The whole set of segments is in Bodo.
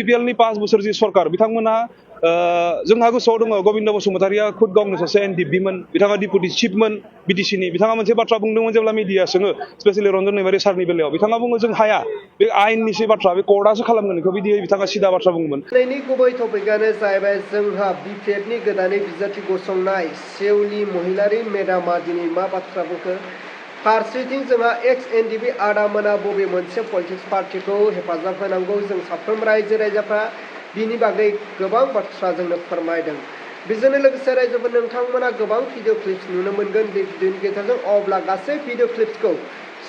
UPPL नि 5 बोसोर जि सरकार बिथांमोनहा जोंहा गोसोआव दङ गबिन्द बसुमतारिया खुद गावनो सासे NDP मोन बिथाङा डिपुटि चिफमोन BTC नि बिथाङा मोनसे बाथ्रा बुंदोंमोन जेब्ला मिडिया सोङो स्पेशली रन्जन दैमारि सारनि बेलायाव बिथाङा बुङो जों हाया बे आयेननिसो बाथ्रा बे कर्टआसो खालामगोन बेखौ बिदियै बिथाङा सिदा बाथ्रा बुङोमोन। दिनैनि गुबै टपिकआनो जाहैबाय जोंहा BPF नि गोदानै बिजाथि गसंनाय सेवनि महिलारि मेदामा दिनै मा बाथ्रा बुंखो फारसेथिं जोंहा एक्स NDP आदामोना बबे मोनसे पलिटिक्स पार्टिखौ हेफाजाब होनांगौ जों साफ्रोम रायजो राजाफ्रा बिनि बागै गोबां बाथ्रा जोंनो फोरमायदों। बेजोंनो लोगोसे रायजोफोर नोंथांमोना गोबां भिडिअ क्लिप्स नुनो मोनगोन बे भिडिअनि गेजेरजों अब्ला गासै भिडिअ क्लिप्सखौ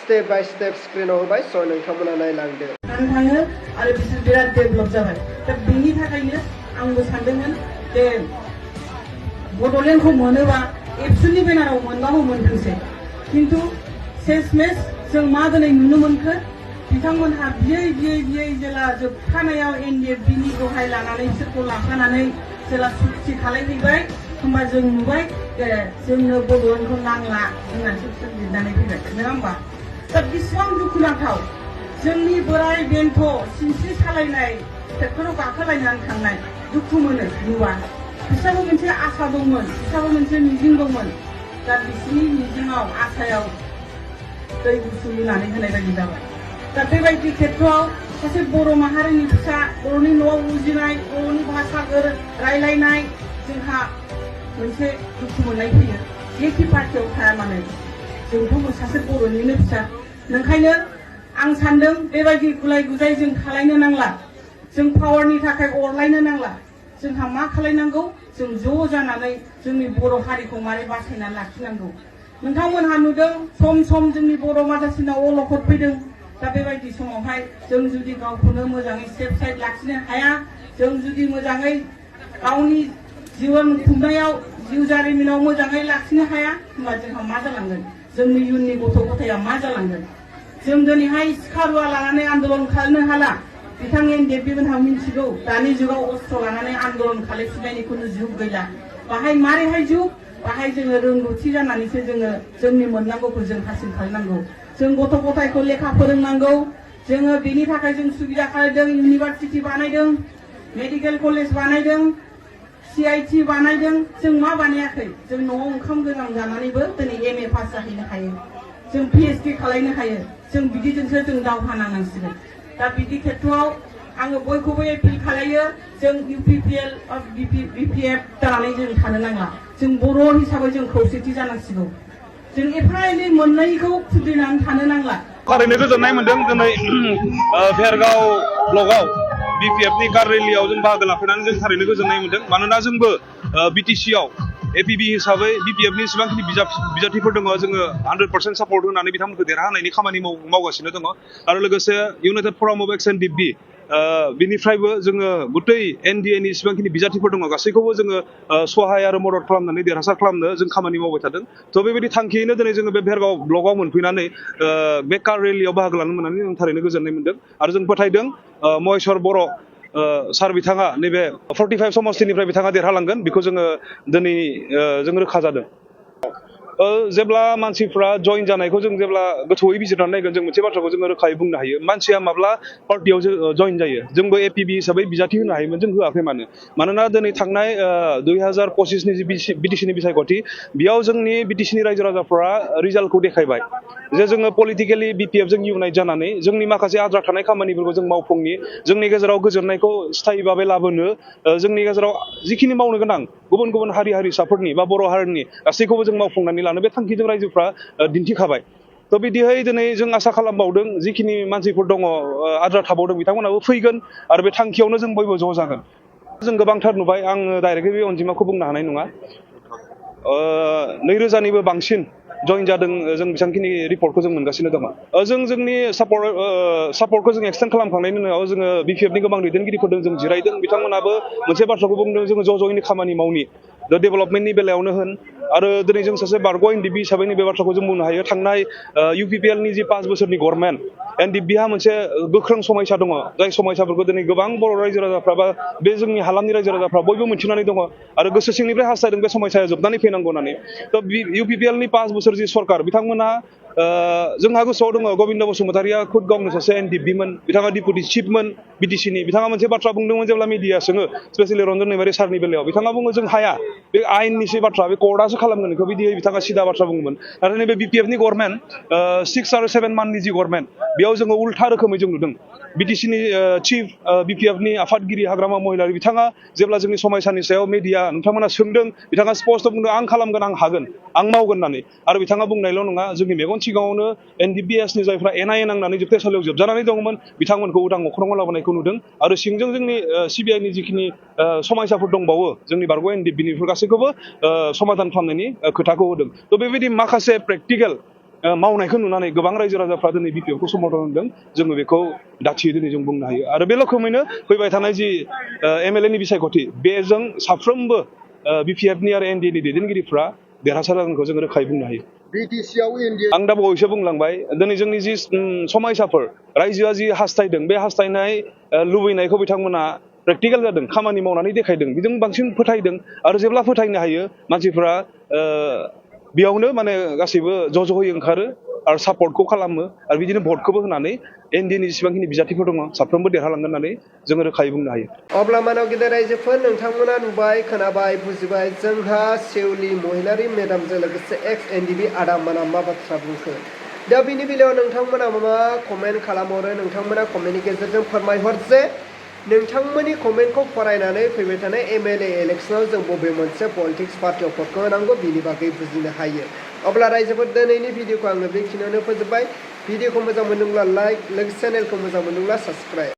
स्टेप बाय स्टेप स्क्रिनाव होबाय स' नोंथांमोना नायलांदो। थाङो आरो बिसोर बिराद डेभेलप जाबाय दा बेनि थाखायनो आंबो सानदोंमोन जे बड'लेण्डखौ मोनोबा एबसुनि बेनाराव मोनबाबो मोनथोंसै खिन्थु शेषमेश जों मा दिनै नुनो मोनखो बिथांमोनहा बियै जेला जोबथानायाव NDFB नि दहाय लानानै बिसोरखौ लाफानानै जेला सुक्ति खालामहैबाय होमबा जों नुबाय जोंनो बड'लेण्डखौ नांला होननानैसो बिसोर लिरनानै फैबाय नङा होमबा दा बेसेबां दुखुनांथाव जोंनि बोराय बेन्थ' सिनस्रि सालायनाय ट्रेक्टराव गाखोलायनानै थांनाय दुखु मोनो नुवा बिसोरबो मोनसे आसा दंमोन बिसोरबो मोनसे मिजिं दंमोन दा बिसोरनि मिजिङाव आसायाव दै गुसु लुनानै होनाय बायदि जाबाय। दा बेबायदि खेत्रआव सासे बर' माहारिनि फिसा बर'नि न'आव उजिनाय बर'नि भाषा रायलायनाय जोंहा मोनसे दुखु मोननाय फैयो जेखि पार्टियाव थाया मानो जोंथ' सासे बर'निनो फिसा नोंखायनो आं सानदों बेबायदि गुलाय गुजाय जों खालायनो नांला जों पावारनि थाखाय अरलायनो नांला जोंहा मा खालायनांगौ जों ज' जानानै जोंनि बर' हारिखौ मारै बासायनानै लाखिनांगौ नोंथांमोनहा नुदों सम सम जोंनि बर' मादासिनाव अलखद फैदों दा बेबायदि समावहाय जों जुदि गावखौनो मोजाङै सेफ साइड लाखिनो हाया जों जुदि मोजाङै गावनि जिउन खुंनायाव जिउ जारिमिनाव मोजाङै लाखिनो हाया होमबा जोंहा मा जालांगोन जोंनि इयुननि गथ' गथाया मा जालांगोन जों दिनैहाय सिखा रुवा लानानै आन्दलन खालामनो हाला बिथां NDFB मोनहा मिथिगौ दानि जुगाव अस्त्र लानानै आन्दलन खालामफिननायनि खुनु जुग गैला बाहाय मारैहाय जुग बाहाय जोङो रोंगौथि जानानैसो जोङो जोंनि मोननांगौखौ जों हासिल खालामनांगौ जों गथ' गथायखौ लेखा फोरोंनांगौ जोङो बेनि थाखाय जों सुबिदा खालामदों इउनिभार्सिटि बानायदों मेडिकेल कलेज बानायदों CIT बानायदों जों मा बानायाखै जों न'आव ओंखाम गोजां जानानैबो दिनै MA पास जाहैनो हायो जों PhD खालामनो हायो जों बिदिजोंसो जों दावहा नांनांसिगोन दा बिदि खेत्रआव आङो बयखौबो एपिल खालायो जों UPPL BPF जानानै जों थानो नांला जों बर' हिसाबै जों खौसेथि जानांसिगौ जों एफा एनै मोननायखौ खुद्रिनानै थानो नांला। थारैनो गोजोननाय मोनदों दिनै भेरगाव ब्लकआव BPF नि कार रेलियाव जों बाहागो लाफैनानै जों थारैनो गोजोननाय मोनदों मानोना जोंबो BTC आव APB हिसाबै BPF नि जेसेबांखिनि बिजाथिफोर दङ जोङो 100% सापर्ट होनानै बिथांमोनखौ देरहाहोनायनि खामानि मावगासिनो दङ आरो लोगोसे इउनाइटेड फराम अफ एक्स NDP बिनिफ्रायबो जोङो गुतै NDA नि जेसेबांखिनि बिजाथिफोर दङ गासैखौबो जोङो सहाय आरो मदद खालामनानै देरहासार खालामनो जों खामानि मावबाय थादों थ' बेबायदि थांखियैनो दिनै जोङो बे भेरगाव ब्लकआव मोनफैनानै बे कार रेलियाव बाहागो लानो मोननानै जों थारैनो गोजोननाय मोनदों आरो जों फोथायदों महेश्वर बर' सार बिथाङा नैबे 45 समस्तिनिफ्राय बिथाङा देरहालांगोन बेखौ जोङो दिनै जों रोखा जादों। जेब्ला मानसिफ्रा जइन जानायखौ जों जेब्ला गोथौयै बिजिरनानै नायगोन जों मोनसे बाथ्राखौ जोङो रोखायै बुंनो हायो मानसिया माब्ला पार्टियाव जइन जायो जोंबो APB हिसाबै बिजाथि होनो हायोमोन जों होआखै मानोना दिनै थांनाय 2025 नि BTC नि बिसायख'थि बेयाव जोंनि BTC नि रायजो राजाफ्रा रिजाल्टखौ देखायबाय जे जोङो पलिटिकेलि BPF जों इउनाइट जानानै जोंनि माखासे आद्रा थानाय खामानिफोरखौ जों मावफुंनि जोंनि गेजेराव गोजोननायखौ स्थायि भाबै लाबोनो जोंनि गेजेराव जिखिनि मावनो गोनां गुबुन गुबुन हारिसाफोरनि बा बर' हारिनि गासैखौबो जों मावफुंनानै लानो बे थांखिजों रायजोफ्रा दिन्थिखाबाय थ' बिदिहाय दिनै जों आसा खालामबावदों जिखिनि मानसिफोर दङ आद्रा थाबावदों बिथांमोनाबो फैगोन आरो बे थांखियावनो जों बयबो ज' जागोन जों गोबांथार नुबाय आङो डाइरेक्टलि बे अनजिमाखौ बुंनो हानाय नङा 2000निबो बांसिन जइन जादों जों बेसेबांखिनि रिपर्टखौ जों मोनगासिनो दङ जों जोंनि सापर्टखौ जों एक्सटेन्ड खालामखांनायनि उनाव जोङो BPF नि गोबां दैदेनगिरिफोरजों जों जिरायदों बिथांमोनाबो मोनसे बाथ्राखौ बुंदों जोङो ज' ज'यैनो खामानि मावनि डेभेलपमेन्टनि बेलायावनो होन आरो दिनै जों सासे बारग' NDP हिसाबै बे बाथ्राखौ जों बुंनो हायो थांनाय UPPL नि जि 5 बोसोरनि गभर्नमेन्ट NDPहा मोनसे गोख्रों समायसा दङ जाय समायसाफोरखौ दिनै गोबां बर' रायजो राजाफ्रा बा बे जोंनि हालामनि रायजो राजाफ्रा बयबो मिथिनानै दङ आरो गोसो सिंनिफ्राय हास्थायदों बे समायसाया जोबनानै फैनांगौ होननानै थ' UPPL नि 5 बोसोर जि सरकार बिथांमोनहा जोंहा गोसोआव दङ गबिन्द बसुमतारिया खुद गावनो सासे एनडिपिमोन बिथाङा डिपुटि चिफमोन बिटिसिनि बिथाङा मोनसे बाथ्रा बुंदोंमोन जेब्ला मिडिया सोङो स्पेसियेलि रन्जन दैमारि सारनि बेलायाव बिथाङा बुङो जों हाया बे आयेननिसो बाथ्रा बे कर्टआसो खालामगोन बेखौ बिदियै बिथाङा सिदा बाथ्रा बुङोमोन नाथाय नैबे बिपिएफनि गभर्नमेन्ट 6 आरो 7 मान्थनि जि गभर्नमेन्ट बेयाव जोङो उल्था रोखोमै जों नुदों बिटिसिनि चिफ बिपिएफनि आफादगिरि हाग्रामा महिलारि बिथाङा जेब्ला जोंनि समायसानि सायाव मिडिया नोंथांमोना सोंदों बिथाङा स्पष्ट बुंदों आं खालामगोन आं हागोन आं मावगोन होननानै आरो बिथाङा बुंनायल' नङा जोंनि मेगन सिगाङावनो एनडिपिएसनि जायफ्रा एनआइए नांनानै जोबथेसालियाव जोबजानानै दंमोन बिथांमोनखौ उदां अख्राङाव लाबोनायखौ नुदों आरो सिंजों जोंनि सिबिआइनि जिखिनि समायसाफोर दंबावो जोंनि बारग' एनडिपिनिफोर गासैखौबो समाधान खालामनायनि खोथाखौ होदों थ' बेबायदि माखासे प्रेक्टिकेल मावनायखौ नुनानै गोबां रायजो राजाफ्रा दिनै बिपिएफखौ समर्थन होदों जोङो बेखौ दाथियै दिनै जों बुंनो हायो आरो बे रोखोमैनो फैबाय थानाय जि एमएलएनि बिसायख'थि बेजों साफ्रोमबो बिपिएफनि आरो एनडिएनि दैदेनगिरिफ्रा देरहासार जागोनखौ जों रोखायै बुंनो हायो आं दा बावैसो बुंलांबाय दिनै जोंनि जि समायसाफोर रायजोआ जि हास्थायदों बे हास्थायनाय लुबैनायखौ बिथांमोना प्रेक्टिकेल जादों खामानि मावनानै देखायदों बेजों बांसिन फोथायदों आरो जेब्ला फोथायनो हायो मानसिफ्रा बेयावनो माने गासैबो ज' ज'यै ओंखारो आरो सापर्टखौ खालामो आरो बिदिनो भटखौबो होनानै एनडिएनि जेसेबांखिनि बिजाथिफोर दङ साफ्रोमबो देरहालांगोन होननानै जोङो रोखायै बुंनो हायो अब्ला मानव गेदेर रायजोफोर नोंथांमोना नुबाय खोनाबाय बुजिबाय जोंहा सेउलि महिलारि मेडामजों लोगोसे एक्स एनडिपि आदामोना मा बाथ्रा बुंखो दा बिनि बेलायाव नोंथांमोना मा कमेन्ट खालामहरो नोंथांमोना कमेन्टनि गेजेरजों फोरमायहर जे नोंथांमोननि कमेन्टखौ फरायनानै फैबाय थानाय एमएलए इलेक्सनाव जों बबे मोनसे पलिटिक्स पार्टियाव भटखौ होनांगौ बिनि बागै बुजिनो हायो अब्ला रायजोफोर दिनैनि भिडिअखौ आङो बेखिनियावनो फोजोबबाय भिडिअखौ मोजां मोनदोंब्ला लाइक लोगोसे चेनेलखौ मोजां मोनदोंब्ला साबस्क्राइब